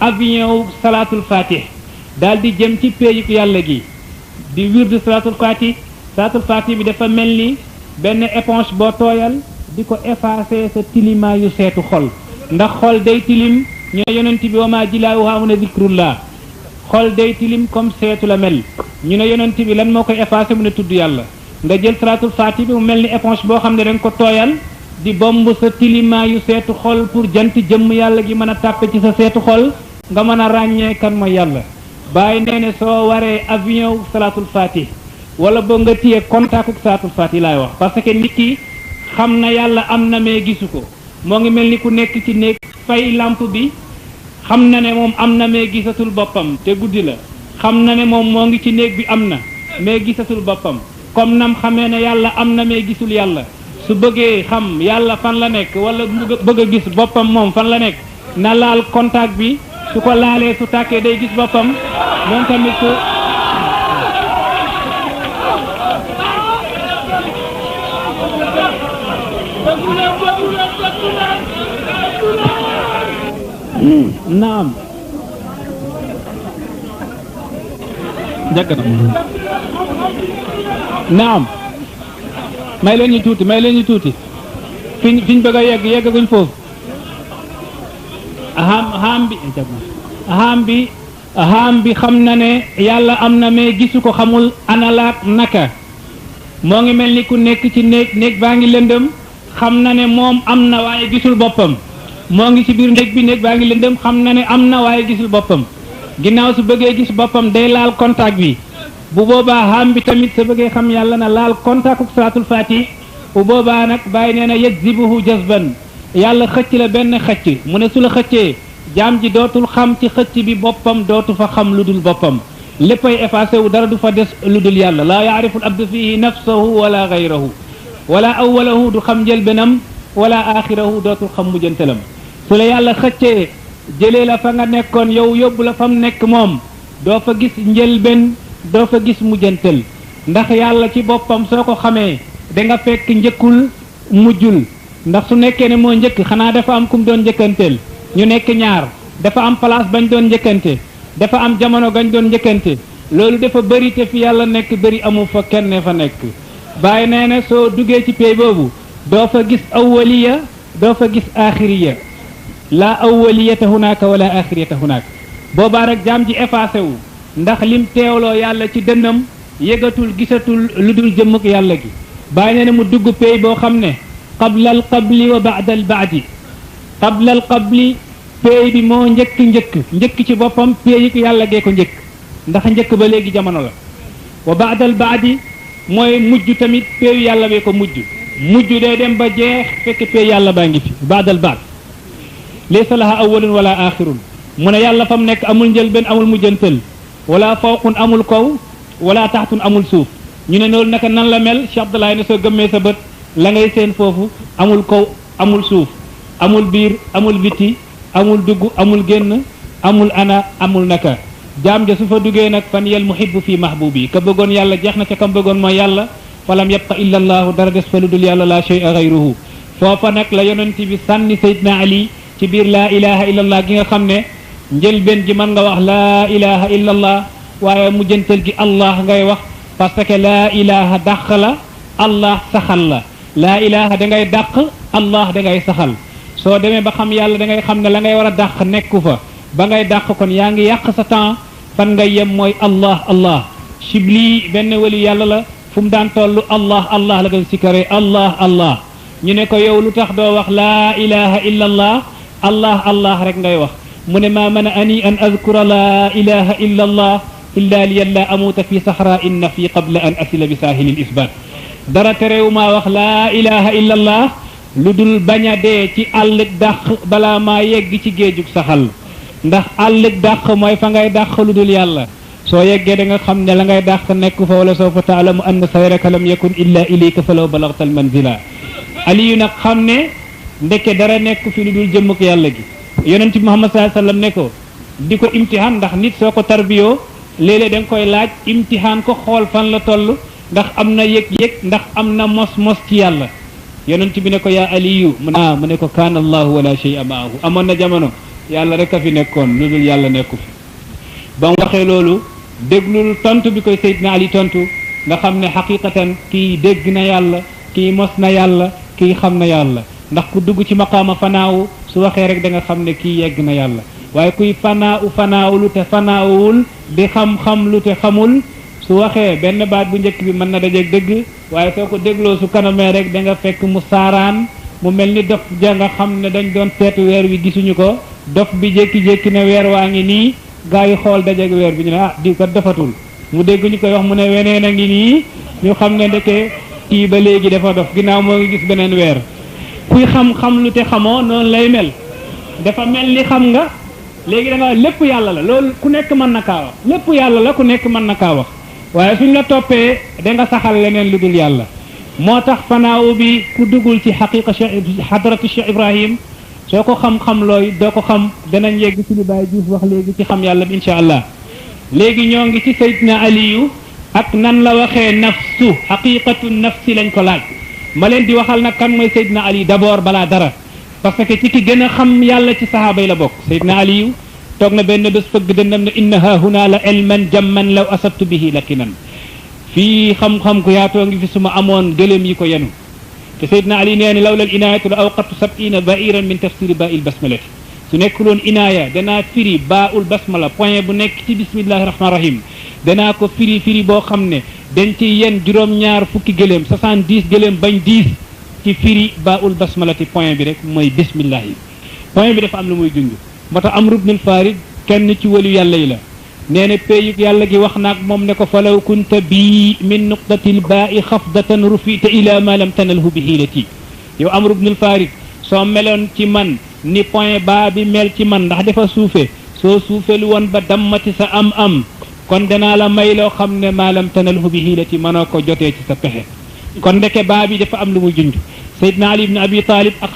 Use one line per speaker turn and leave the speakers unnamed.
avion salaatul fatih daal di jëm ci péeyuk yàlla gi di wirdu salaatul fatih bi dafa mel ni benn éponge boo tooyal di ko effacer sa tilima yu seetu xol ndax xol day tilim ñu ne yonent bi wama jilaawuhaa mu ne zikrullah xol day tilim comme seetu la mel ñu ne yonent bi lan moo koy effacer mu ne tudd yàlla nga jël salaatul fatih bi mu mel ni éponge boo xam ne da nga ko tooyal di bomb sa tilima yu seetu xol pour jant jëmm yàlla gi mën a tàppe ci sa seetu xol nga mën a ràññee kan mooy yàlla bàyyi nee ne soo waree avion salaatul fatih wala boo nga téye contact ak salaatul fatih laay wax parce que nit ki xam na yàlla am na mais gisu ko moo ngi mel ni ku nekk ci néeg fay lampe bi xam na ne moom am na mais gisatul boppam te guddi la xam na ne moom moo ngi ci néeg bi am na mais gisatul boppam comme nam xamee ne yàlla am na mais gisul yàlla su bëggee xam yàlla fan la nekk wala bëgg a gis boppam moom fan la nekk na laal contact bi su ko laalee su tàkkee day gis boppam moom tamit su naam naam may leen ñu tuuti fiñ bëgg a yeggaguñ foofu aham bi xam na ne yàlla am na mais gisu ko xamul analaat naka moo ngi mel ni ku nekk ci néeg baa ngi lëndëm xam na ne moom am na waaye gisul boppam moo ngi ci biir néeg baa ngi lëndëm xam na ne am na waaye gisul boppam ginnaaw su bëggee gis boppam day laal contact bi bu boobaa xam bi tamit sa bëggee xam yàlla na laal contact ak salaatul fatih bu boobaa nag bàyyi nee na yajzibuhu jazban yàlla xëcc la benn xëcc mu ne su la xëccee jaam ji dootul xam ci xëcc bi boppam dootu fa xam lu dul boppam léppay effacé wu dara du fa des lu dul yàlla laa yaarifu al abdu fihi nafsahu wala gayrahu wala awalahu du xam njëlbenam wala axirahu dootul xam mujjantalam su la yàlla xëccee jëlee la fa nga nekkoon yow yóbbu la fa mu nekk moom doo fa gis njëlben doo fa gis mujjantal ndax yàlla ci boppam soo ko xamee da nga fekk njëkkul mujjul ndax su nekkee ne moo njëkk xanaa dafa am kum doon njëkkanteel ñu nekk ñaar dafa am place bañ doon njëkkante dafa am jamono gañ doon njëkkante loolu dafa bëri te fi yàlla nekk bëri amu fa kenn fa nekk bàyyi nee na soo duggee ci pay boobu doo fa gis awwaliya doo fa gis axiriya la awwaliyata hunaaka wala axiriyata hunaaka boobaa rek jaam ji effacé wu ndax lim teewloo yàlla ci dënnam yëgatul gisatul lu dul jëmmuk yàlla gi bàyyi nee na mu dugg pay boo xam ne qabla al qabli wa ba'da al ba'di qabla al qabli pay bi moo njëkk ci boppam pay yi yàlla gee ko njëkk ndax njëkk ba léegi jamono la wa ba'da al ba'di mooy mujj tamit pay yàlla bee ko mujj day dem ba jeex fekk pay yàlla baa ngi fi ba'da al ba'd laysa laha awwalun wala axirun mu ne yàlla fa mu nekk amul njëlbeen amul mujjantal wala fawqun amul kaw wala taxtun amul suuf ñu ne loolu naka nan la mel Cheikh Abdoulaye ne soo gëmmee sa bët la ngay seen foofu amul kaw amul suuf amul biir amul biti amul dugg amul génn amul ana amul naka jaam ja su fa duggee nag fan yel muhibbu fi mahbubi ka bëggoon yàlla jeex na ca kam bëggoon mooy yàlla falam yabqa illa allahu dara des fa lu dul yàlla la shay'a ghayruhu foofa nag la yonent bi sànni Seydina Ali ci biir laa ilaha illallah gi nga xam ne njëlbeen gi mën nga wax laa ilaha illallah waaye mujjantal gi allah ngay wax parce que laa ilaha dàq la allah saxal la laa ilaha da ngay dàq allah da ngay saxal soo demee ba xam yàlla da ngay xam ne la ngay war a dàq nekku fa ba ngay dàq kon yaa ngi yàq sa temps fan ngay yem mooy allah allah Shibli benn wali yàlla la fu mu daan toll allah allah la doon sikare allah allah ñu ne ko yow lu tax doo wax laa ilaha illallah allah allah rek ngay wax mu ne maa mana ani an adkura laa ilaha illa allah illa liyalla amuuta fi sahra in nafi qabla an asila bi saahilil isbat dara terewu maa wax laa ilaha illa allah lu dul bañ a dee ci àllëg dàq balaa maa yegg ci géejug saxal ndax àllëg dàq mooy fa ngay dàq lu dul yàlla soo yeggee da nga xam ne la ngay dàq nekk fa wala sawfa taalamu anna sayraka lam yakun illa ilayka falaw balagta al manzila aliyu nag xam ne ndeke dara nekk fi lu dul jëmmuk yàlla gi yonent bi Muhammad sallallahu alayhi wasallam ne ko di ko imtihaan ndax nit soo ko tarbiyoo léeg-léeg da nga koy laaj imtihaan ko xool fan la toll ndax am na yëg-yëg ndax am na mos-mos ci yàlla yonent bi ne ko yaa aliyu mu ne ko kaana allahu wala shay'a maahu amoon na jamono yàlla rek a fi nekkoon lu dul yàlla nekku fi ba mu waxee loolu déglul tontu bi koy Seydina Ali tontu nga xam ne xaqiqatan kii dégg na yàlla kii mos na yàlla kii xam na yàlla ndax ku dugg ci maqaama fanaawu su waxee rek da nga xam ne kii yegg na yàlla waaye kuy fanaawulu te fanaawul di xam-xam lu te xamul su waxee benn baat bu njëkk bi mën na dajeeg dëgg waaye soo ko dégloo su kanamee rek da nga fekk mu saaraan mu mel ni dof ja nga xam ne dañ doon seetu weer wi gisuñu ko dof bi jékki-jékki ne weer waa ngi nii gaa yi xool dajeeg weer bi ñu ne ah di ko defatul mu dégg ñu koy wax mu ne weneen a ngi nii ñu xam ne ndeke kii ba léegi dafa dof ginnaaw moo ngi gis beneen weer kuy xam-xam lu te xamoo noonu lay mel dafa mel ni xam nga léegi da nga lépp yàlla la loolu ku nekk mën na kaa wax lépp yàlla la ku nekk mën na kaa wax waaye suñ la toppee da nga saxal leneen lu dul yàlla moo tax fanaaw bi ku duggul ci xaqiqa xadratu Cheikh Ibrahim soo ko xam-xam looy doo ko xam danañ yegg ci li Baye Diouf wax léegi ci xam yàlla bi incha allah léegi ñoo ngi ci Seydina Aliyu ak nan la waxee nafsu xaqiqatu nafsi lañ ko laaj ma leen di waxal nag kan mooy Seydina Ali d'abord balaa dara parce que ci ki gën a xam yàlla ci sahaaba yi la bokk Seydina Aliyu toog na benn bés fëgg dënnam ne inna hahuna la ilman jamman law asabtu bihi lakinan fii xam-xam ku yaatoo ngi fi suma amoon gëléem yi ko yenu te Seydina Ali nee ni lawla al inayatu la awqatu sab'ina ba'iran min tafsiri ba'il basmalati su nekkuloon inaaya danaa firi baa'ul basmala point bu nekk ci bismillahi rahmani rahim danaa ko firi boo xam ne dañ ci yen juróom-ñaar fukki gëléem 70 gëléem bañ 10 ci firi baa'ul basmalati point bi rek mooy bismillahi point bi dafa am lu muy junj moo tax Amr ibn al-Farid kenn ci wëlu yàlla yi la nee na péyug yàlla gi wax naag moom ne ko falaw kunta bii min nuqtatil baa'i xafdatan rufita ila ma lam tanalhu bi hiilati yow Amr ibn al-Farid soo meloon ci man ni point baa bi mel ci man ndax dafa suufe soo suufelu woon ba dammati sa am kon danaa la may loo xam ne ma lam tanalhu bi hiilati mënoo ko jotee ci sa pexe kon ndeke baa bi dafa am lu muy junj Seydina Ali ibn Abi Talib ak